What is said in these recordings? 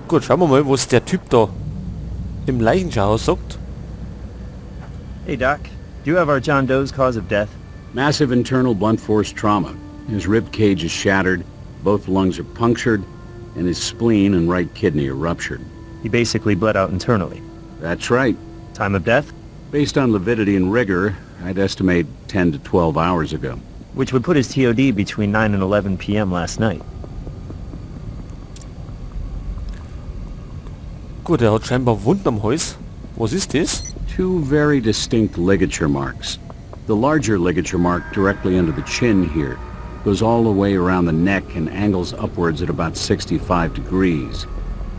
Gut, schauen wir mal, was der Typ da im Leichenschauhaus sagt. Hey Doc, do you have our John Doe's cause of death? Massive internal blunt force trauma. His rib cage is shattered, both lungs are punctured, and his spleen and right kidney are ruptured. He basically bled out internally. That's right. Time of death? Based on lividity and rigor, I'd estimate 10 to 12 hours ago. Which would put his TOD between 9 and 11 p.m. last night. Gut, er hat scheinbar Wunden am Hals. Was ist das? Two very distinct ligature marks. The larger ligature mark directly under the chin here goes all the way around the neck and angles upwards at about 65 degrees.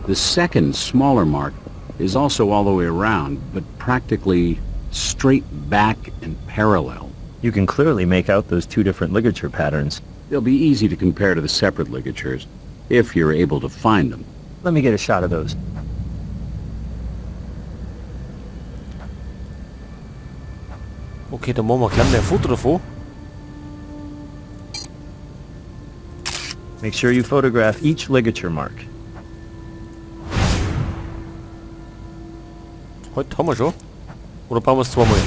The second, smaller mark is also all the way around, but practically straight back and parallel. You can clearly make out those two different ligature patterns. They'll be easy to compare to the separate ligatures, if you're able to find them. Let me get a shot of those. Okay, dann machen wir gleich mal ein Foto davon. Make sure you photograph each ligature mark. Heute haben wir schon. Oder brauchen wir es zweimal?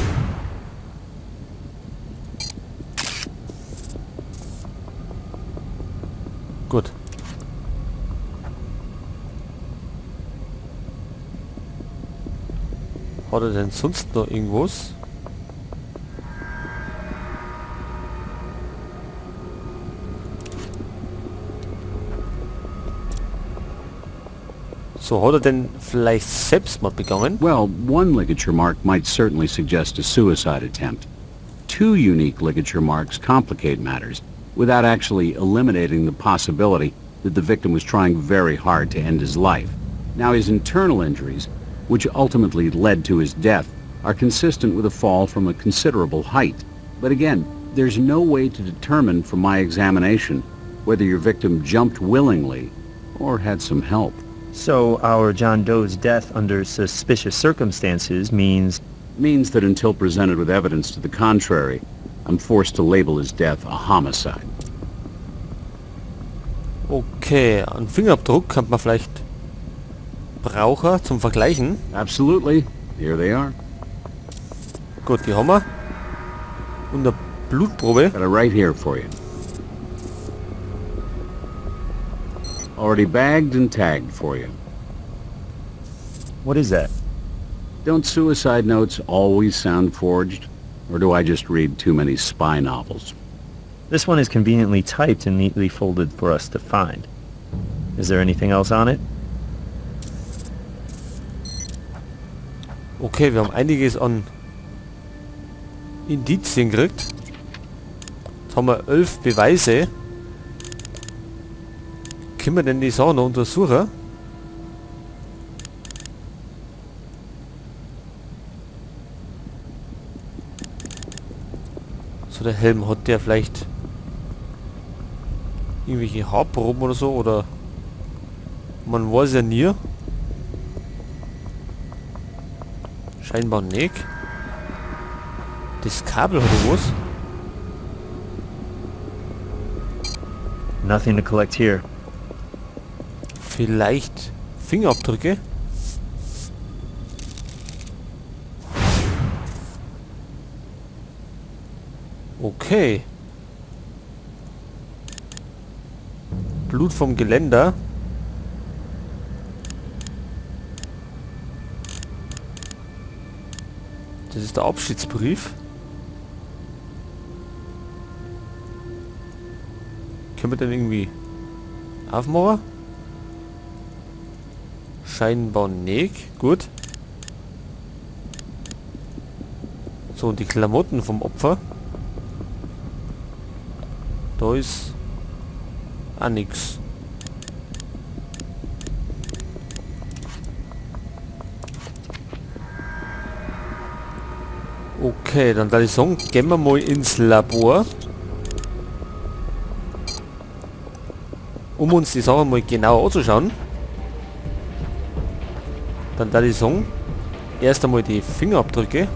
Gut. Hat er denn sonst noch irgendwas? So, hat er denn vielleicht Selbstmord begangen? Well, one ligature mark might certainly suggest a suicide attempt. Two unique ligature marks complicate matters, without actually eliminating the possibility that the victim was trying very hard to end his life. Now, his internal injuries, which ultimately led to his death, are consistent with a fall from a considerable height. But again, there's no way to determine from my examination whether your victim jumped willingly or had some help. So our John Doe's death under suspicious circumstances means... Means that until presented with evidence to the contrary, I'm forced to label his death a homicide. Okay, einen Fingerabdruck kann man vielleicht brauchen zum Vergleichen. Absolutely. Here they are. Gut, die haben wir. Und eine Blutprobe. Got it right here for you. Already bagged and tagged for you. What is that? Don't suicide notes always sound forged? Or do I just read too many spy novels? This one is conveniently typed and neatly folded for us to find. Is there anything else on it? Okay, wir haben einiges an Indizien gekriegt. Jetzt haben wir 11 Beweise. Können wir denn die Sache noch untersuchen? So, der Helm, hat der vielleicht irgendwelche Haarproben oder so, oder man weiß ja nie. Scheinbar nicht. Das Kabel hat was. Nothing to collect here. Vielleicht Fingerabdrücke? Okay. Blut vom Geländer. Das ist der Abschiedsbrief. Können wir den irgendwie aufmachen? Scheinbar nicht. Gut. So, und die Klamotten vom Opfer. Da ist auch nix. Okay, dann würde ich sagen, gehen wir mal ins Labor. Um uns die Sache mal genau anzuschauen. Dann würde ich sagen, erst einmal die Fingerabdrücke.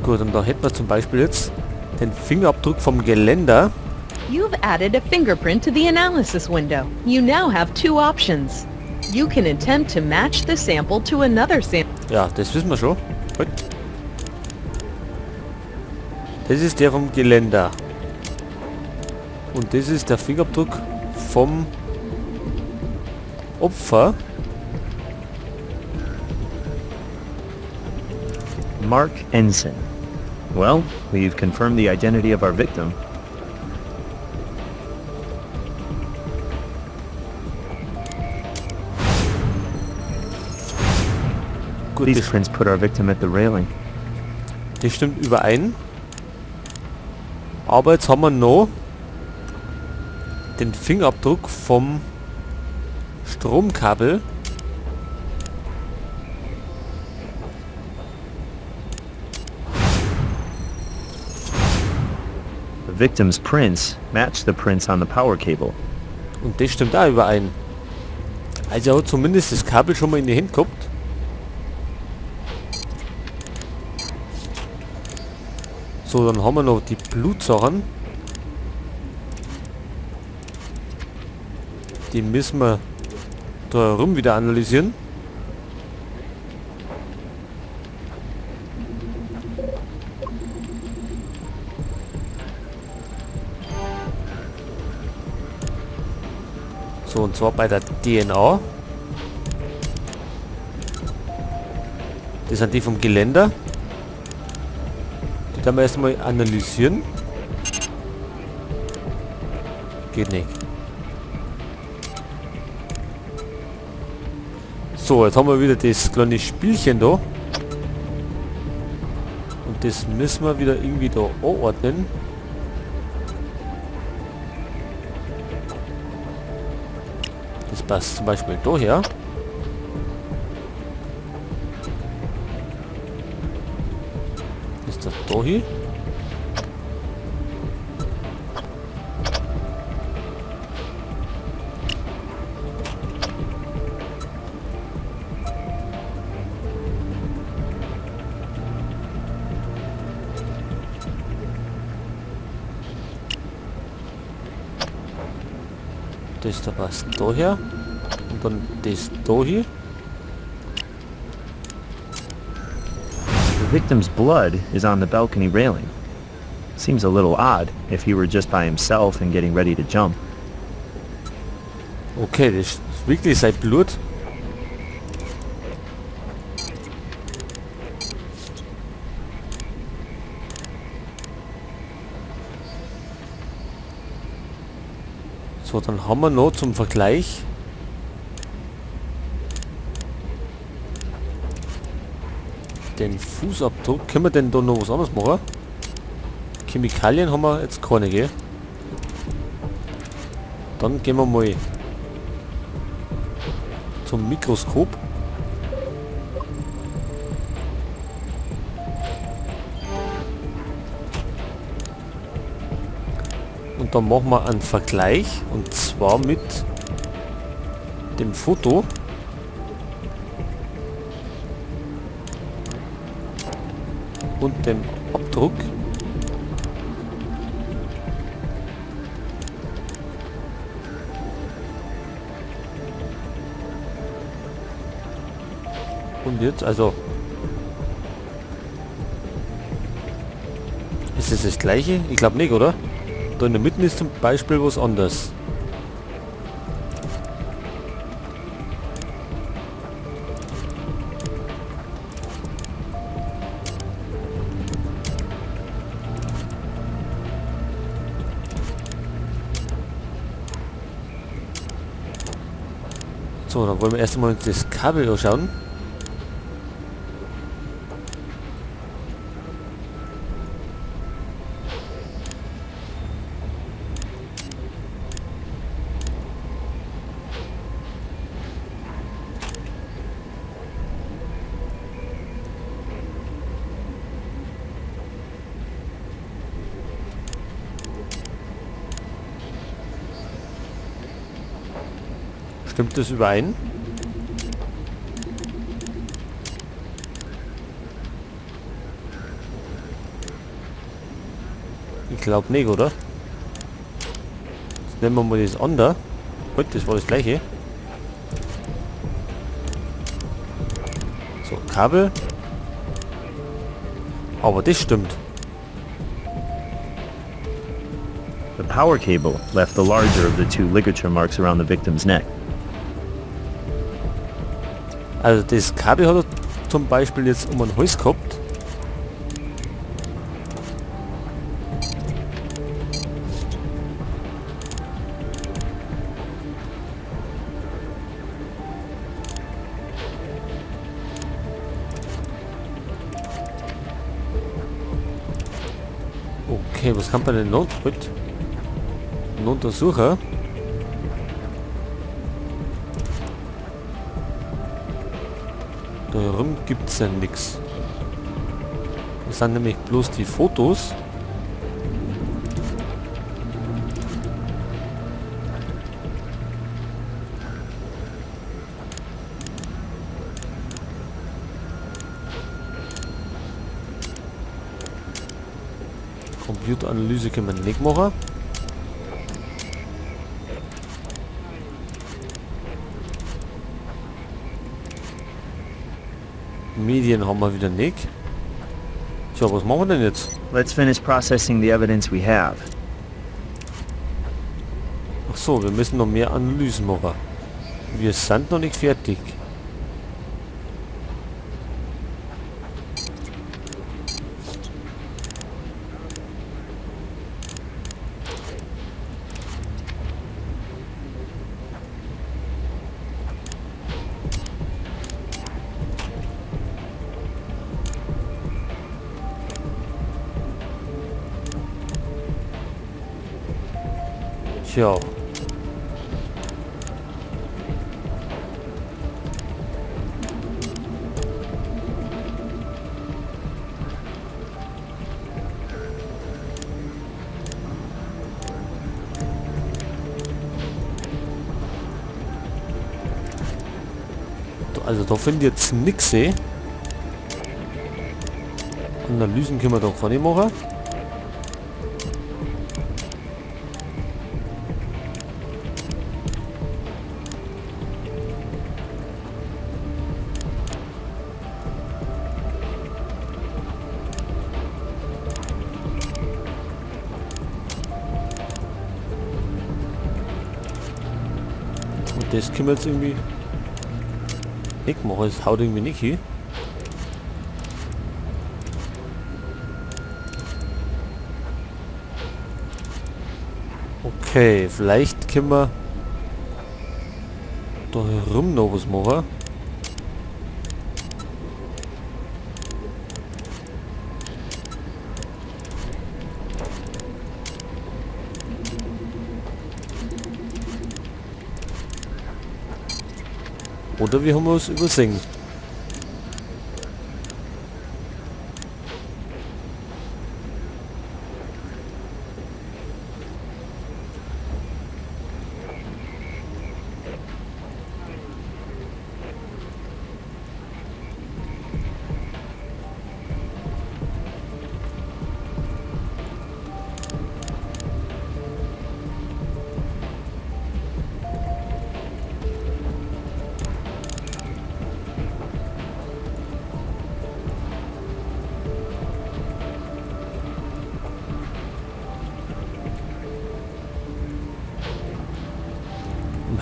Gut, und da hätten wir zum Beispiel jetzt den Fingerabdruck vom Geländer. You've added a fingerprint to the analysis window. You now have two options. You can attempt to match the sample to another sample. Ja, das wissen wir schon. Gut. Das ist der vom Geländer. Und das ist der Fingerabdruck vom Opfer. Mark Ensign. Well, we've confirmed the identity of our victim. Gut, These prints put our victim at the railing. Das stimmt überein. Aber jetzt haben wir noch den Fingerabdruck vom Stromkabel. The victim's prints match the prints on the power cable. Und das stimmt auch überein. Also er hat zumindest das Kabel schon mal in die Hände gehabt. So, dann haben wir noch die Blutsachen. Die müssen wir da herum wieder analysieren. So, und zwar bei der DNA. Das sind die vom Geländer. Die werden wir erstmal analysieren. Geht nicht. So, jetzt haben wir wieder das kleine Spielchen da. Und das müssen wir wieder irgendwie da anordnen. Das passt zum Beispiel da her. Ist das da hier? Das da passt da her. Und dann das da hier. The victim's blood is on the balcony railing. Seems a little odd if he were just by himself and getting ready to jump. Okay, das ist wirklich sein Blut. So, dann haben wir noch zum Vergleich den Fußabdruck. Können wir denn da noch was anderes machen? Chemikalien haben wir jetzt keine, gell? Dann gehen wir mal zum Mikroskop. Und dann machen wir einen Vergleich, und zwar mit dem Foto. Und dem Abdruck. Und jetzt, also... Ist es das gleiche? Ich glaub nicht, oder? Da in der Mitte ist zum Beispiel was anderes. So, dann wollen wir erst einmal das Kabel anschauen. Stimmt das überein? Ich glaube nicht, oder? Jetzt nehmen wir mal das andere. Gut, das war das gleiche. So, Kabel. Aber das stimmt. The power cable left the larger of the two ligature marks around the victim's neck. Also das Kabel hat er zum Beispiel jetzt um den Hals gehabt. Okay, was kann man denn noch? Gut. Ein Untersucher. Da herum gibt's ja nix. Das sind nämlich bloß die Fotos. Computeranalyse können wir nicht machen. Medien haben wir wieder nicht. Tja, was machen wir denn jetzt? Let's finish processing the evidence we have. Ach so, wir müssen noch mehr Analysen machen. Wir sind noch nicht fertig. Tja. Also da finde ich jetzt nix, eh. Analysen können wir da gar nicht machen. Und das können wir jetzt irgendwie nicht machen, es haut irgendwie nicht hin. Okay, vielleicht können wir da herum noch was machen. Oder wir haben was übersehen.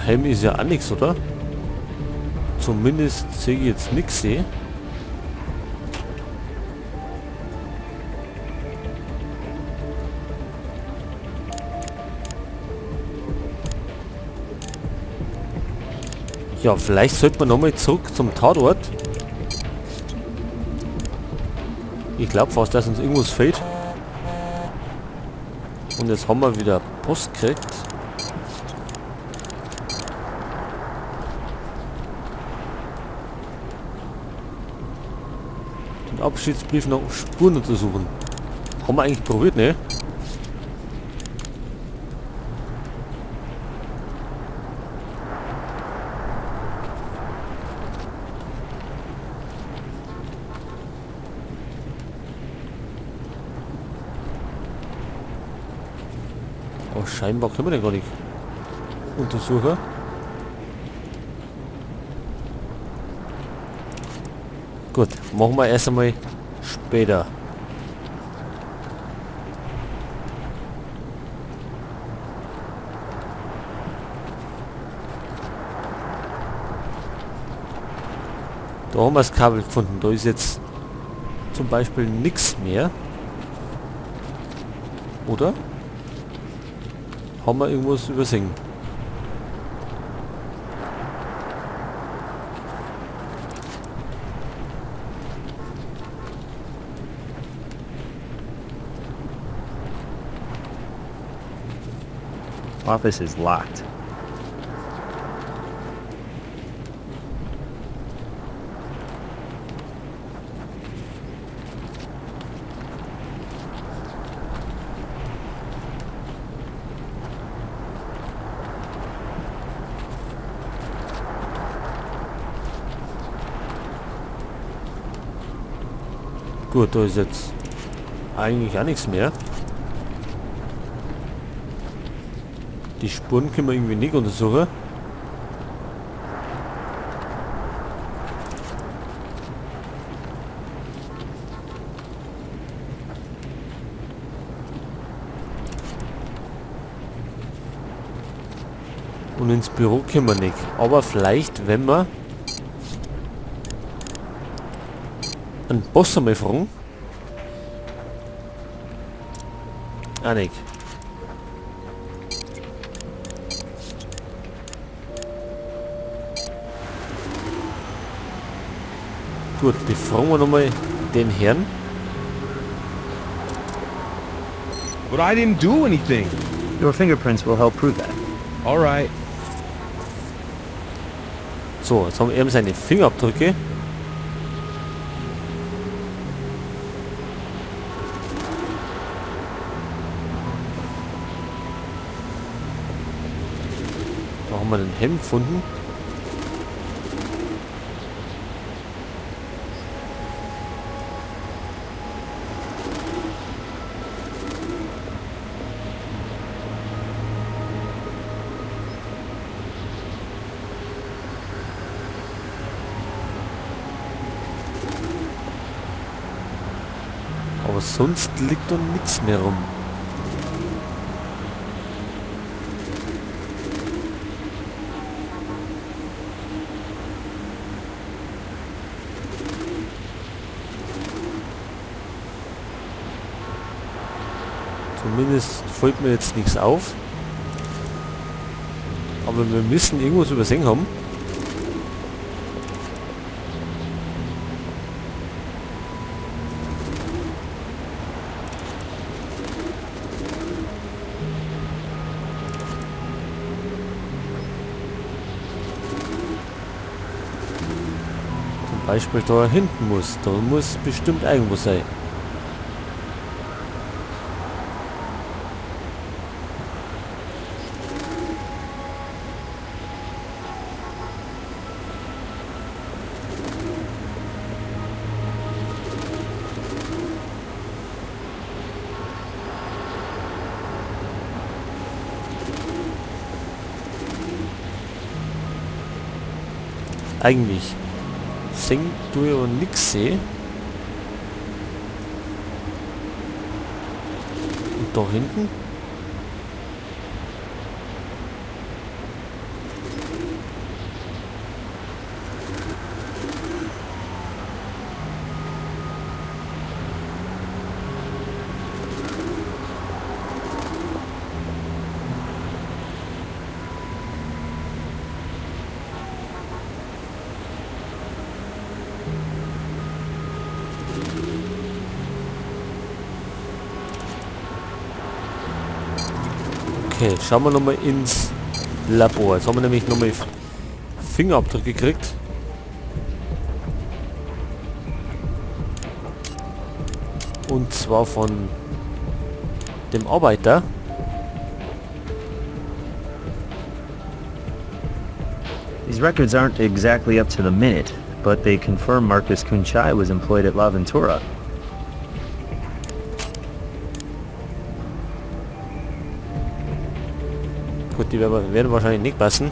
Helm ist ja auch nix, oder? Zumindest sehe ich jetzt nix, eh. Ja, vielleicht sollte man nochmal zurück zum Tatort. Ich glaube fast, dass uns irgendwas fehlt. Und jetzt haben wir wieder Post gekriegt. Den Abschiedsbrief nach Spuren untersuchen. Haben wir eigentlich probiert, ne? Aber scheinbar können wir den gar nicht untersuchen. Gut, machen wir erst einmal später. Da haben wir das Kabel gefunden. Da ist jetzt zum Beispiel nichts mehr. Oder? Haben wir irgendwas übersehen? Office is locked. Gut, da ist jetzt eigentlich auch nichts mehr. Die Spuren können wir irgendwie nicht untersuchen. Und ins Büro können wir nicht. Aber vielleicht, wenn wir einen Boss einmal fragen. Ah, nicht. Gut, befragen wir nochmal den Herrn. But I didn't do anything. Your fingerprints will help prove that. All right. So, jetzt haben wir eben seine Fingerabdrücke. Da haben wir den Helm gefunden. Aber sonst liegt da nichts mehr rum. Zumindest fällt mir jetzt nichts auf. Aber wir müssen irgendwas übersehen haben. Zum Beispiel da hinten muss. Da muss bestimmt irgendwo sein. Eigentlich sing du ja nix seh. Und da hinten? Okay, schauen wir nochmal ins Labor. Jetzt haben wir nämlich nochmal Fingerabdrücke gekriegt. Und zwar von dem Arbeiter. These records aren't exactly up to the minute, but they confirm Marcus Kunchai was employed at La Ventura. Gut, die werden wahrscheinlich nicht passen.